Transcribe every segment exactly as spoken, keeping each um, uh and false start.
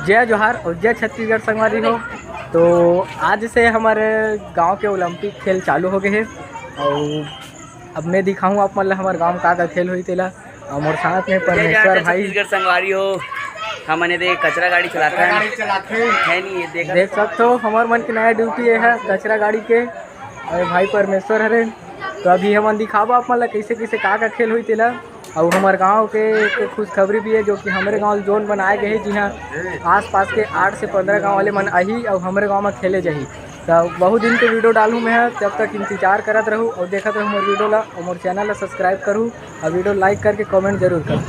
जय जोहार और जय छत्तीसगढ़ संगवारी हो। तो आज से हमर गांव के ओलंपिक खेल चालू हो गए हे और अब मैं दिखाहूँ आप मन ला हमर गांव में का का खेल होही तेला। और मोर साथ में जय जोहार परमेश्वर भाई। छत्तीसगढ़ संगवारी हो, हमन ये दे कचरा गाड़ी चलाथन। है नहीं, ये देख देख सकते हो, हमर मन के नया ड्यूटी ये है कचरा गाड़ी के। और भाई परमेश्वर हरे, तो अभी हमन दिखाबो आप मन ला कैसे कैसे का का खेल होही तेला। और हमारे गांव के एक खुशखबरी भी है, जो कि हमारे गांव जोन बनाए गए हैं, जी हाँ, आसपास के आठ से पंद्रह गांव वाले मन आही और हमारे गांव में खेले जाही। तो बहुत दिन के वीडियो डालूँ मैं, तब तक इंतजार करत रहू और देखत रहू हमारे वीडियो ला और हमारे चैनल ला सब्सक्राइब करू और वीडियो लाइक करके कमेंट जरूर करू।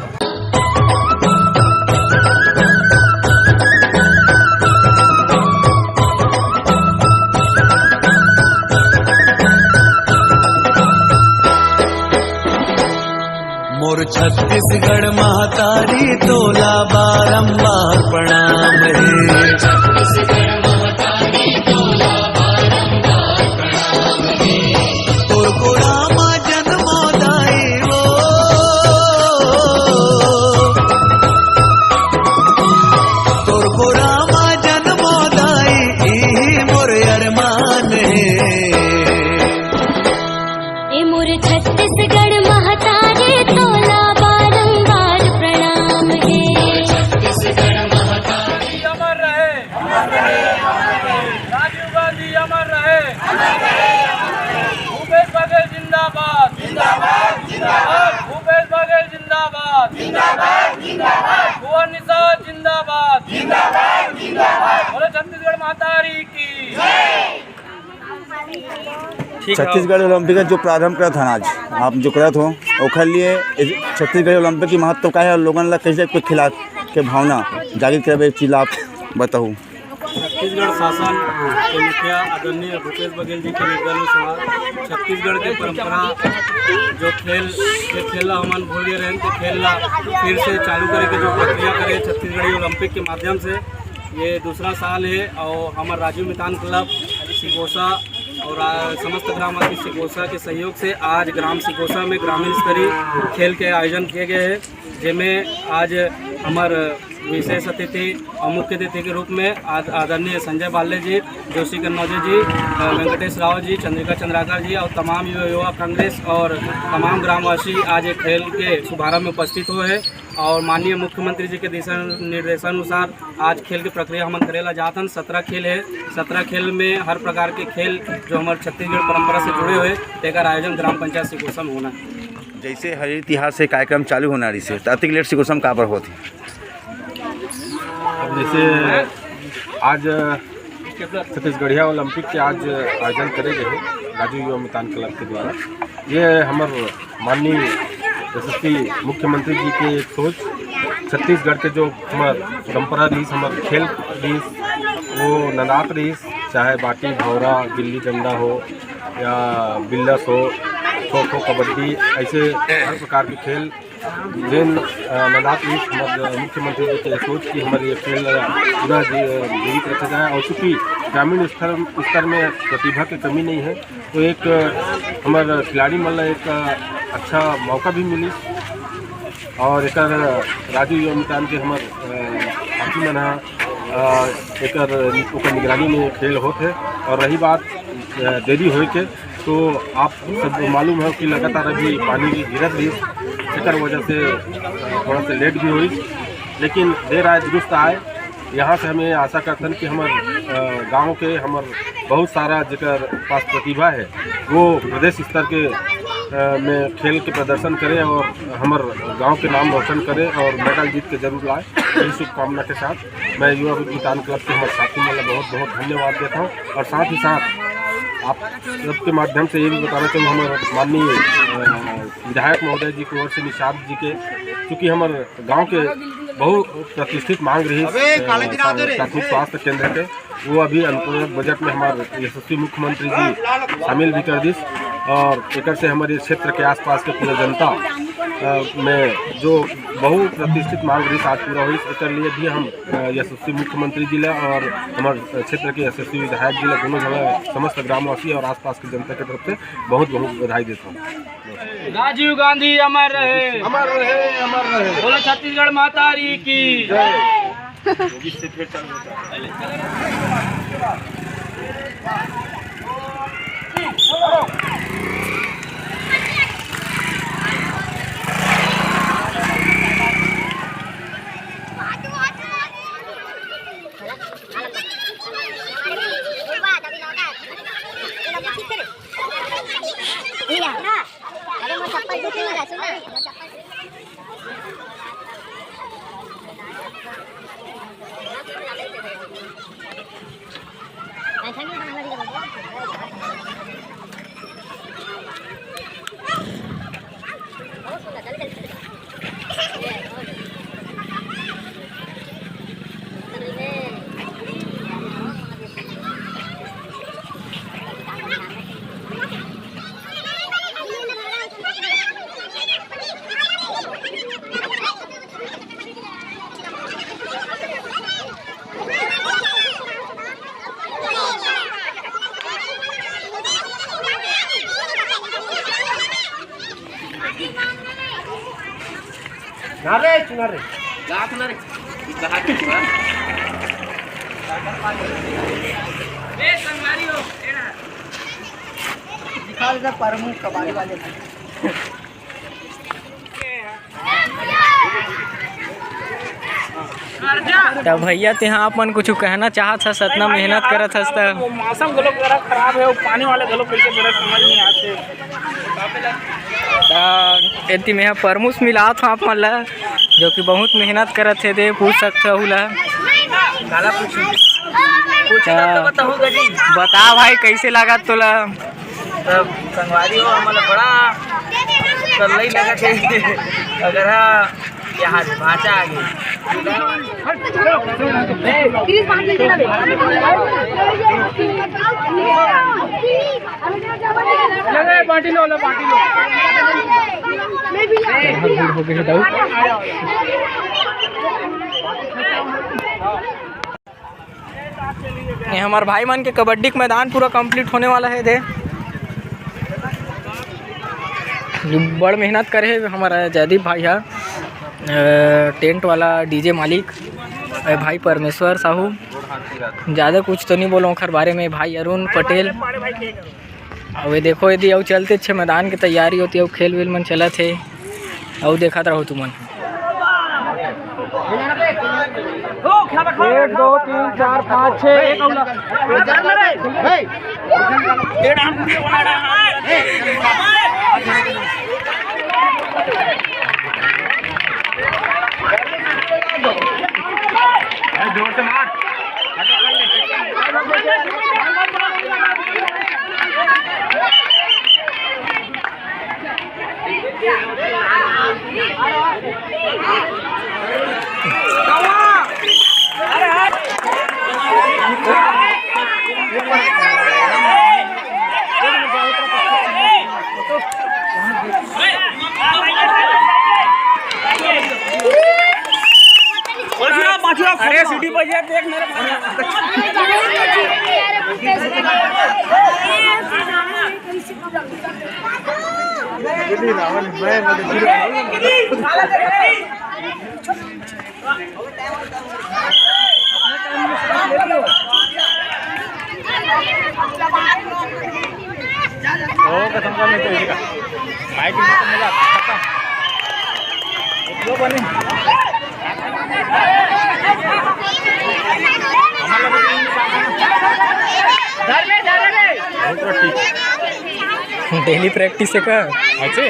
मोर छत्तीसगढ़ महतारी तोला बारंबार प्रणाम हे। छत्तीसगढ़ महतारी तोला बारंबार प्रणाम हे। तोर कोरा मा जन्मो दाई वो, तोर कोरा मा जन्मो दाई, इही मोर अरमान हे। ए मोर छत्तीसगढ़ महतारी तोला बारंबार प्रणाम हे। छत्तीसगढ़ महतारी अमर रहे, राजीव गांधी अमर रहे, भूपेश बघेल जिंदाबाद, जिंदाबाद, जिंदाबाद। भूपेश बघेल जिंदाबाद, जिंदाबाद, जिंदाबाद। भुवन निषाद जिंदाबाद, जिंदाबाद, जिंदाबाद। बोलो छत्तीसगढ़ महतारी की। ठीक है। छत्तीसगढ़ ओलंपिक के जो प्रारंभ करत हन आज, आप जो करत हो, ओखर लिए इस छत्तीसगढ़ ओलंपिक के महत्व का है और लोगन ला कैसे कोई खिलाफ के भावना जागृत करबे, चीज आप बताऊ। छत्तीसगढ़ शासन के मुखिया आदरणीय भूपेश बघेल जी के निर्देशानुसार छत्तीसगढ़ के परंपरा जो खेल, ये खेल ला हमन भूल गए रहेन, तो खेल ला फिर से चालू करे के जो प्रक्रिया करे छत्तीसगढ़ी ओलंपिक के माध्यम से, ये दूसरा साल है और हमर राजू मितान क्लब सिकोसा और आ, समस्त ग्रामवासी सिकोसा के सहयोग से आज ग्राम सिकोसा में ग्रामीण स्तरीय खेल के आयोजन किए गए हैं, जेमे आज हमर विशेष अतिथि और मुख्य अतिथि के रूप में आद-, आदरणीय संजय बाले जी, जोशी कन्नौजे जी, अ, वेंकटेश राव जी, चंद्रिका चंद्राकर जी और तमाम युवा, युवा कांग्रेस और तमाम ग्रामवासी आज एक खेल के शुभारंभ में उपस्थित हुए हैं और माननीय मुख्यमंत्री जी के दिशा निर्देशानुसार आज खेल के प्रक्रिया हमन करे ला जात हन। सत्रह खेल है, सत्रह खेल में हर प्रकार के खेल जो हमारे छत्तीसगढ़ परंपरा से जुड़े हुए, तेकर आयोजन ग्राम पंचायत सिकोसा में होना है। जैसे हरियर तिहार से कार्यक्रम चालू होना रहिस हे, त अतिक लेट सिकोसा म काबर होत हे? अब जैसे आज छत्तीसगढ़िया ओलंपिक के आज आयोजन करे गए हे राजू युवा मितान क्लब के द्वारा। ये हमर माननीय यशस्वी मुख्यमंत्री जी के एक सोच, छत्तीसगढ़ के जो हमर परंपरा रहिस, हमर खेल रहिस, वो नंदात रहिस, चाहे बाटी भौरा, गिल्ली डंडा हो, या बिल्लस हो, खो खो, कबड्डी, ऐसे हर प्रकार के खेल जेन, अ, नंदात रहिस, हमर मुख्यमंत्री जी के सोच कि हमर ये खेल ला पुनः जी-, जीवित रखे जाए और चूँकि ग्रामीण स्तर, स्तर में प्रतिभा के कमी नहीं है, तो एक, अ, हमर खिलाड़ी मन ला एक, अ, अच्छा मौका भी मिलिस और एकर राजू युवा मितान के हमर, अ, साथी मन ह, अ, एकर, ओकर निगरानी में खेल होत हे। और रही बात, अ, देरी होए के, तो आप सब मालूम है कि लगातार अभी पानी भी गिरत रही, एकर वजह से, अ, थोड़ा सा लेट भी हुई, लेकिन देर आए दुरुस्त आए। यहाँ से हम ये आशा करथन कि हमर, अ, गाँव के हमर बहुत सारा जेकर पास प्रतिभा है, वो प्रदेश स्तर के, अ, में खेल के प्रदर्शन करे और हमर गाँव के नाम रोशन करे और मेडल जीत के जरूर लाए। यही शुभकामना के साथ मैं युवा मितान क्लब के हमर साथी मन ला बहुत बहुत धन्यवाद देता हूँ और साथ ही साथ आप सबके माध्यम से ये भी बताना चाहूँ, हमर माननीय, अ, विधायक महोदय जी कुंवर सिंह निषाद जी के, चूँकि हमर गांव के बहुत प्रतिष्ठित मांग रही, अबे, अ, काले दिखा दे रे। प्राथमिक स्वास्थ्य केंद्र के, वो अभी अनुपूरक बजट में हमारे यशस्वी मुख्यमंत्री जी शामिल भी कर दिस और एकर से हमारे क्षेत्र के आसपास के पूरे जनता, अ, में जो बहुत प्रतिष्ठित मांग रही आज पूरा हुई, एकर लिए भी हम, अ, यशस्वी मुख्यमंत्री जी ला और हमारे क्षेत्र के यशस्वी विधायक जी ला, दोनों जगह समस्त ग्रामवासी और आसपास की जनता की तरफ से बहुत बहुत बधाई देता हूँ। राजीव गांधी अमर रहे। अमर रहे, अमर रहे। बोलो छत्तीसगढ़ महतारी की। जय। वो भी से फिर चालू होता है। अरे मोर चप्पल टूटे वाला, सुन ना, मोर चप्पल। ना रे, चुना रे। लाख ना रे। कहा के चुना? ए, संगवारी हो, ए ना। दिखा दे प्रमुख कबाड़ी वाले भाई। त भैया, तेहा आप मन कुछ कहना चाहत हस, अतना मेहनत करत हस त? वो मौसम घलो जरा खराब है, वो पानी वाले घलो कैसे जरा समझ नहीं आते। त एती मेहा परमुस मिलात हूँ आप मन ला, जो कि बहुत मेहनत करत हे दे, पूछ सकत हूँ ला। काला पूछू? पूछ त बताहूँ गजी। बता भाई, कैसे लागत तोला? तब संगवारी हो, हमन ला बड़ा तल्लई लगत हे। अगर हा, यहाँ भांचा आगे। ले, ले, बांटी लो, ले, बांटी लो। ये हमर भाई मन के कबड्डी के मैदान पूरा complete होने वाला है दे। बड़ मेहनत करे हे हमारा जयदीप भाई हा, अ, टेंट वाला, डीजे मालिक, अ, भाई परमेश्वर साहू। ज़्यादा कुछ तो नहीं बोलो ओखर बारे में। भाई अरुण पटेल। अउ ये देखो, यदि अउ चलते अच्छे मैदान के तैयारी होती, अउ खेल वेल मन चलत हे, अउ देखत रहो तुमन। एक, दो, तीन, चार, पाँच, छः, एक अउला। जोर से मार। अरे सीटी बजिया देख मेरे भाई। ओ, कसम का नहीं तो इसका। भाई, तुमको तो मजा आता है। लो, बनी। Daily practice है का? अच्छे?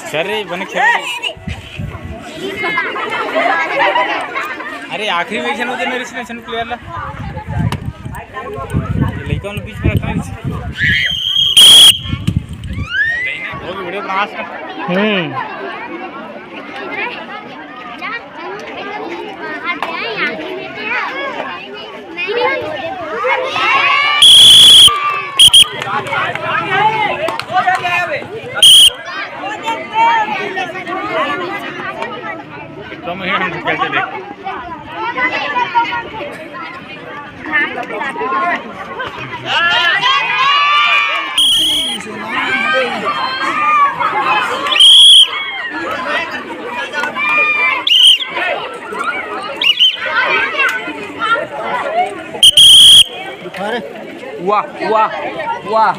सर रे, बने खेल रे। अरे, आखिरी में एक झन होते ना, इसमें झन player ला। लइका मन बीच में रखना। वो भी वीडियो बना सकते। हम्म। कम है, हम कैसे देखते? वाह, वाह, वाह।